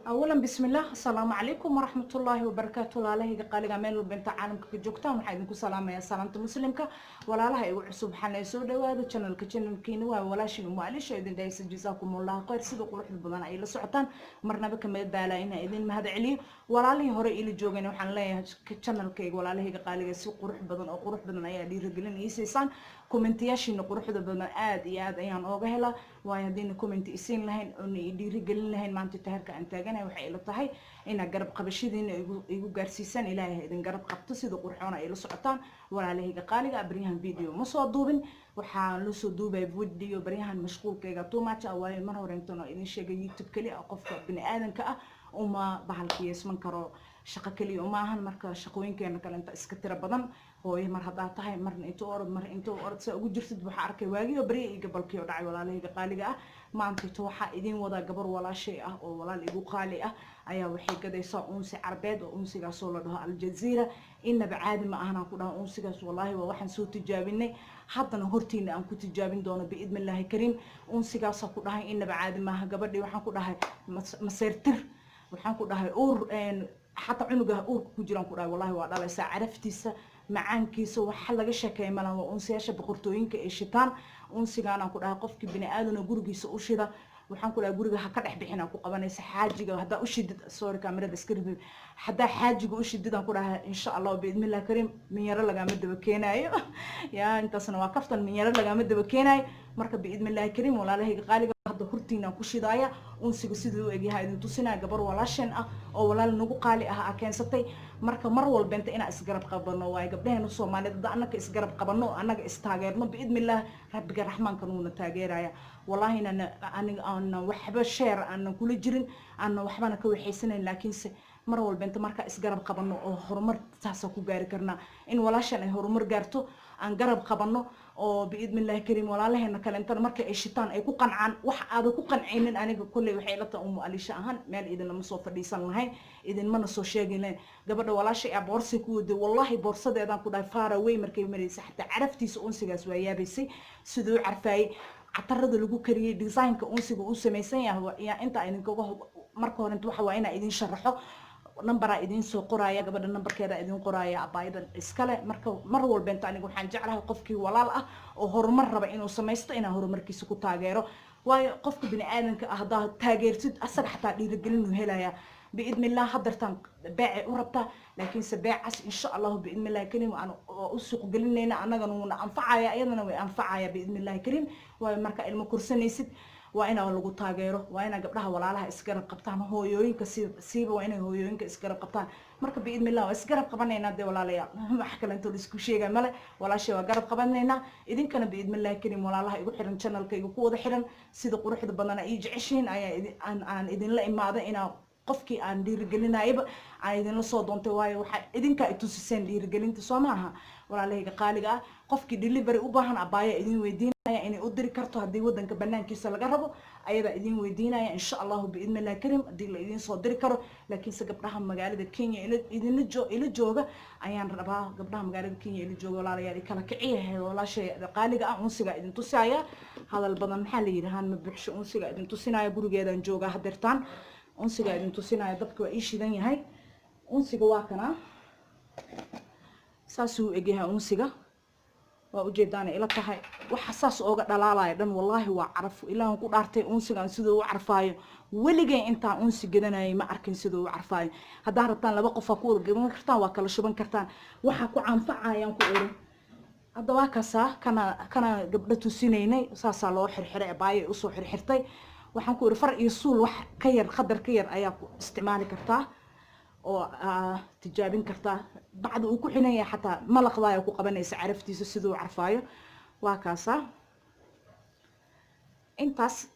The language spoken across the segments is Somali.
Awalan, bismillaah, asalaamu calaykum waraxmatullaahi wabarakaatu. Walaalahayga qaaliga, meel walba inta caalamka ka joogtaan, waxaa idinku salaamayaa salaamta Muslimka. Walaalaha igu cusub, waxaana soo dhawaada channelka. Channelkiina waa walaashin Umu Alisha idin dhahaysa jasaakumullahu khayr. Sida quruxda badan ay la socotaan, marnaba kama daala inaa idin mahad celiyo. Walaalihii hore ila joogayna waxaan leeyahay channelkayga, walaalahayga qaaliga, si qurux badan oo qurux badan ayaa dhiirigelin iisaysaan. Commentayaashiina quruxda badan aad iyo aad ayaan ooga helaa, waayo haddiina comment isiin lahayn oona i dhiirigelin lahayn, maanta taharka aan taaganahay waxay ila tahay inaad garab qabashadiina igu gaarsiisaan. Ilaahay ha idin garab qabto. Sida qurxoona ay la socotaan, walaalahayga qaaliga, baryahan video ma soo duubin. Waxaan la soo duubaya video baryahan mashquulkayga too much ah, waayo mar hore intan oo idin sheegay, YouTube keli ah qofka bini aadanka ah uma bahalkiyeesman karo, shaqo keliya uma ahan. Marka shaqooyinkeena kale inta iska tiro badan, hooyo mar haddaa tahay, marna inta orod, mar inta orod saa ugu jirtid, waxaa arkay waagii oo barya iyo gabalkii oo dhacay. Walaalahayga qaaliga ah, maantayto waxaa idiin wadaa gabar walaashay ah oo walaal igu qaali ah ayaa waxay gadaysaa unsi Carbeed oo unsigaasoo la dhaho Aljaziira. Inaba caadi ma ahan aan ku dhaho unsigaas. Wallaahi waa waxaan soo tijaabinay, haddana hortiina aan ku tijaabin doono biidni Illaahi Kariim. Unsigaasaa ku dhahay inaba caadi maaha. Gabadhii waxaan ku dhahay maseertir, waxaan ku dhahay uur, xataa cunuga uurka ku jiraan ku dhahay wallahi waa dhalaysaa. Caraftiisa, macaankiisa, waxa laga sheekeeya malan. Waa unsiyaasha boqortooyinka ay shitaan. Unsigaanaan ku dhahay qofkii bini aadan oo gurigiisa u shida, waxaan ku dhahay guriga ha ka dhex bixin aan ku qabanaysa. Xaajiga haddaa u shidid, sorry, kaamirada iska ribib, haddaa xaajiga u shidid, aan ku dhahay insha Allah biidnillahi Kariim minyaro lagaama daba keenaayo. Ya, intaasna waa kaftan. Minyaro lagaama daba keenaayo. Marka biidnillahi Kariim, walaalahayga qaaliga, hadda hortiinaan ku shidaaya unsiga siduu u egyahay idin tusinaya. Gabar walaasheen ah oo walaal nagu qaali ah aa keensatay. Marka mar walba inta inaan isgarab qabano waayo gabdhaheena Soomaaliyeed. Hadda annaka isgarab qabano, annaga istaageerno, biidnillah Rabbiga Raxmaanka nuuna taageeraya. Wallaahi inaan aniga aanan waxba sheer aanan kula jirin, aanan waxbana ka waxaysanayn, laakiinse mar walba inta markaa isgarab qabano oo horumar saasa ku gaari karnaa. In walaashan ay horumar gaarto, aan garab qabano oo biidnillahi Kariim walaalaheena kale intana marka ay shitaan ay ku qancaan. Wax aada ku qancaynin, aniga kolley waxay ila tahay, Umu Alisha ahaan, meel idinlama soo fadhiisan lahayn, idinmana soo sheegi lahayn. Gabadha walaashay aa boorsay ku waday, wallahi boorsadeedaan ku dhahay far away markay maraysa, xataa caraftiisa unsigaas waa yaabaysay siduu u carfaayey. Catarada lagu kariyey, designka unsiga uu samaysan yahay yaa inta idinkaga. Marka hore inta waxa waa inaa idin sharaxo. Nambaraa idin soo qoraya, gabadha nambarkeeda idin qoraya, abaayadan iskale. Marka mar walba inta aniga waxaan jeclahay qofkii walaal ah oo horumar raba inuu samaysto inaan horumarkiisa ku taageero, waayo qofka bini aadanka ah haddaa taageertid, asaga xataa dhiirigelin uu helayaa biidnillah. Haddartaan beecay u rabtaa, laakiinse beecas insha Allahu biidnillahi Kariim aan u suuq gelinayna, annagana wuuna anfacaya, iyadana way anfacaya biidnillahi Kariim. Waayo marka ilmo korsanaysid waa inaa lagu taageero, waa inaa gabdhaha walaalaha isgarab qabtaan, hooyooyinka siiba waa inay hooyooyinka isgarab qabtaan. Marka biidnillah waa isgarab qabanaynaa dee walaalayaal, wax kale intoo laisku sheegay male. Walaashay waa garab qabanaynaa, idinkana biidnillahi Kariim walaalaha igu xiran, channelka igu ku wada xiran, sida quruxda badana ii jeceshiin ayaa aan idinla imaada inaa qofkii aan dhiirigelinayaba aan idinla soo doontay, waayo waxaa idinkaa itusiseen dhiirigelinta, soo maaha? Walaalahayga qaaliga ah, qofkii delivery u baahan, abaaya idin weydiinaya inay u diri karto haddii wadanka banaankiisa laga rabo. Ayadaa idin weydiinaya insha Allahu biidnillahi Kariim haddii la idin soo diri karo. Laakiinse gabdhaha magaalada Kenya idinla ila jooga ayaan rabaa. Gabdhaha magaalada Kenya ila jooga, walaalayaal, kala kiciya walaashay qaaliga ah. Unsiga idin tusaya, hadal badan maxaa la yidhi, haan ma buuxsho. Unsiga idin tusinaya, gurigeedaan joogaa hadeertaan. Unsiga idin tusinaya, dabka waa ii shidan yahay. Unsiga waa kanaa, saasuu egyahay unsiga, waa ujeedaana ila tahay. Waxa saas ooga dhalaalaya dhan wallaahi waa caraf. Ilaahan ku dhaartay, unsigan siduu u carfaayo, weligay intaan unsi gadanayay ma arkin siduu u carfaayo. Haddaa rabtaan laba qofaa ku wada gadan kartaan, waa kala shuban kartaan, waxaa ku canfacayaan ku oran. Hadda waa kaasaa, kana gabdho tusinaynay, saasaa loo xirxiray, abaayay usoo xirxirtay. Waxaan ku iri far iyo suul wax ka yar, qadar ka yar ayaa ku isticmaali kartaa oo tijaabin kartaa. Bacda uu ku xiran yahay xataa malaqdaaya ku qabanaysa caraftiisa siduu carfaayo. Waa kaasaa. Intaas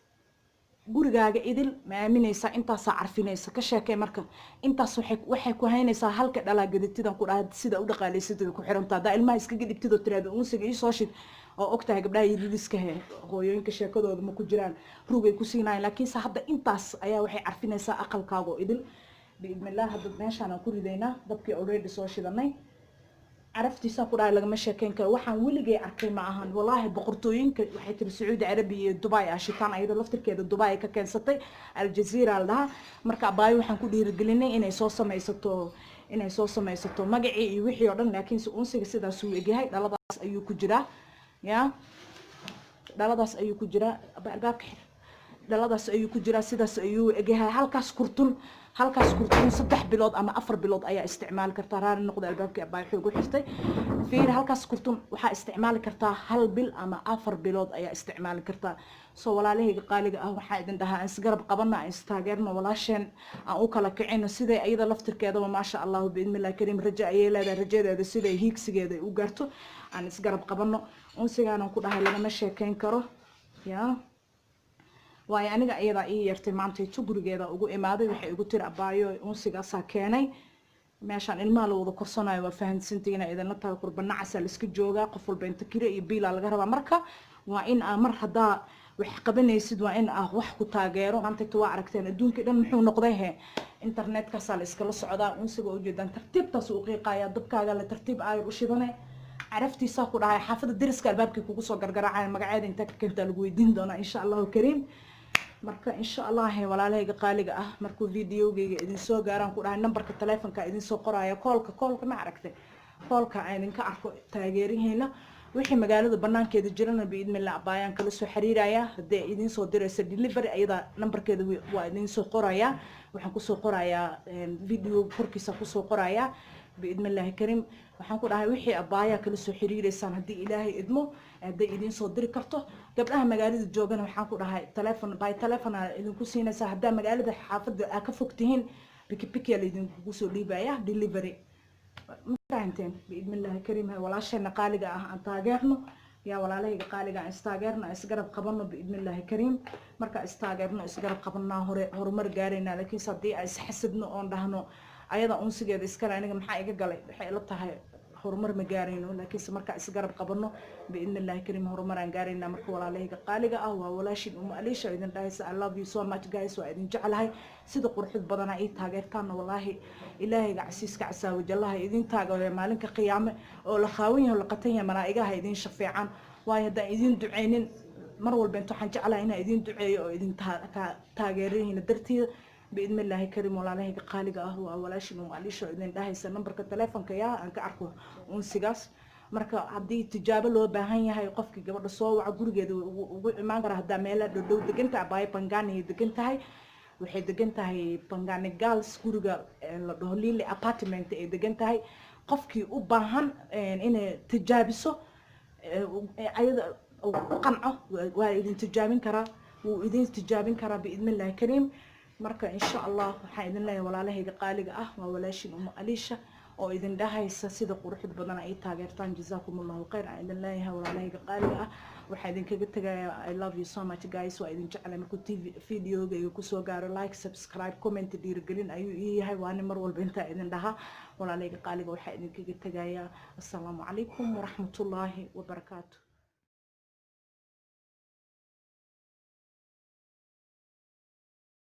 gurigaaga idil ma aaminaysaa? Intaasaa carfinaysa, ka sheekay. Marka intaas waxay ku haynaysaa halka dhalaa gadatidan ku dhaha. Sida u dhaqaalaysid way ku xirantaa. Haddaa ilmaha iskaga dhibtid oo tiraahdo unsiga iisoo shid, oo ogtahay gabdhaha yariiska he, hooyooyinka sheekadooda ma ku jiraan, rugay ku siinayan. Laakiinse hadda intaas ayaa waxay carfinaysaa aqalkaaga oo idil biidnillah. Hadda meeshaan aan ku ridaynaa, dabkii already soo shidanay. Caraftiisa ku dhahay lagama sheekeyn karo. Waxaan weligay arkay ma ahan, wallaahi. Boqortooyinka waxay tiri Sacuudi Carabiya iyo Dubai ah shitaan, ayadoo laftirkeeda Dubai ay ka keensatay, Aljazeera la dhahaa. Marka abaayo waxaan ku dhiirigelinay inay soo samaysato magacii iyo wixii oo dhan, laakiinse unsiga sidaas uu egyahay. Dhaladaas ayuu ku jiraa, ya, dhaladaas ayuu ku jiraa. Albaabka xir. Dhaladaas ayuu ku jiraa, sidaas ayuu egyahay. Halkaas kurtun 3 bilood ama 4 bilood ayaa isticmaali kartaa. Raali noqda, albaabkii abaa xoog u xirtay. Fiir, halkaas kurtun waxaa isticmaali kartaa hal bil ama 4 bilood ayaa isticmaali kartaa. Soo walaalahayga qaaliga ah, waxaa idin dhahaa aan isgarab qabana, aan istaageerno walaasheen, aan u kala kicino siday iyada laftirkeedaba, maasha Allahu, biidnillahi kariim, rajo ayay leedahay. Rajadeeda siday hiigsigeeda u gaarto aan isgarab qabano. Unsigaanan ku dhahay lagama sheekeyn karo, ya. Waayo, aniga iyadaa ii yeertay maantayto, gurigeeda ugu imaaday. Waxay igu tiri, "Abaayo, unsigaasaa keenay." Meeshaan ilmaha la wada korsanayo waa fahansantihiin idinla tahay. Qurba nacasaa la iska joogaa, qof walba inta kire iyo biilaa laga rabaa. Marka waa in aa mar haddaa wax qabanaysid, waa in aa wax ku taageero. Maantayto waa aragteen adduunkii dhan muxuu noqday. He, internetkaasaa la iskala socdaa. Unsiga ujeedaan tartiibtaas u qiiqaya, dabkaaga la tartiib aayar u shidane. Caraftiisaa ku dhahay xaafadda deriska albaabkii kugu soo gargaraacaya, magaceeda intaa ka keentaa lagu weydiin doonaa, insha Allahu kariim. Marka insha Allah, walaalahayga qaaliga ah, markuu videogayga idin soo gaaraan, ku dhahay numberka taleefonka idin soo qoraya, callka ma aragtay, callka aan idinka arko taageerihiina. Wixii magaalada banaankeeda jirana, biidnillah, abaayaan kala soo xiriiraya. Haddii idin soo dirayso delivery, ayada numberkeeda waa idin soo qorayaa. Waxaan kusoo qorayaa video korkiisa kusoo qorayaa, biidnillahi kariim. Waxaan ku dhahay wixii abaayaa kala soo xiriireysaan, haddii Ilaahay idmo, hadday idiin soo diri karto. Gabdhaha magaalada joogana, waxaan ku dhahay telefon by telefon aa idinku siinaysaa. Haddaa magaalada xaafadda aa ka fog tihiin, pikipiki aa laydinkugu soo dhiibaya, delivery. Ma fahanteen? Biidnillahi kariim, walaasheena qaaliga ah aan taageerno. Yaa walaalahayga qaaliga, aan istaageerno, aan isgarab qabano, biidnillahi kariim. Marka istaageerno, isgarab qabanaa, hore horumar gaaraynaa. Laakiinse haddii aan isxasidno oon dhahno ayada unsigeeda iskale, aniga maxaa iga galay, waxay ila tahay horumar ma gaarayno. Laakiinse markaa isgarab qabano, biidnillahi kariim, horumar aan gaaraynaa. Marka walaalahayga qaaliga ah, waa walaashin Umu Aliisha oo idin dhahaysa, "I love you so much, guys." Waa idin jeclahay. Sida quruxda badanaa ii taageertaana, wallaahi, Ilaahayga casiiska casaawajallaha idin taageero maalinka qiyaame oo la qaawan yahay oo la qatan yahay. Malaa'igaha idin shafeecaan, waayo haddaan idin duceynin mar walba inta, waxaan jeclahay inaan idin duceeyo oo idin taageerihiina darteeda, biidni illaahi kariim. Walaalahayga qaaliga ah, waa walaashin Umu Aliisha oo idin dhahaysa nambarka taleefonka yaa aan ka arko unsigaas. Marka haddii tijaabo loo baahan yahay, qofkii gabadha soo waca, gurigeeda ugu imaan kara. Haddaa meela dhow degan tahay, abaayo Pangani degan tahay. Waxay degan tahay Pangani Girls, guriga la dhaho Lily Apartment ay degan tahay. Qofkii u baahan inay tijaabiso, ayada uu ku qanco, waa idin tijaabin karaa, wuu idin tijaabin karaa, biidni illaahi kariim. Marka insha Allah waxaan idin leeyahay, walaalahayga qaaliga ah, waa walaashin Umu Aliisha oo idin dhahaysa sida quruxda badan ay taageertaan, jazaakum Allahu khayr aan idin leeyahay. Walaalahayga qaaliga ah, waxaa idinkaga tegayaa, I love you so much, guys. Waa idin jeclay. Markuu TV videogayga kusoo gaaro, like, subscribe, comment, dhiirigelin ayuu ii yahay. Waani mar walba intaa idin dhahaa. Walaalahayga qaaliga, waxaa idinkaga tegayaa assalaamu calaykum waraxmatullaahi wabarakaatu.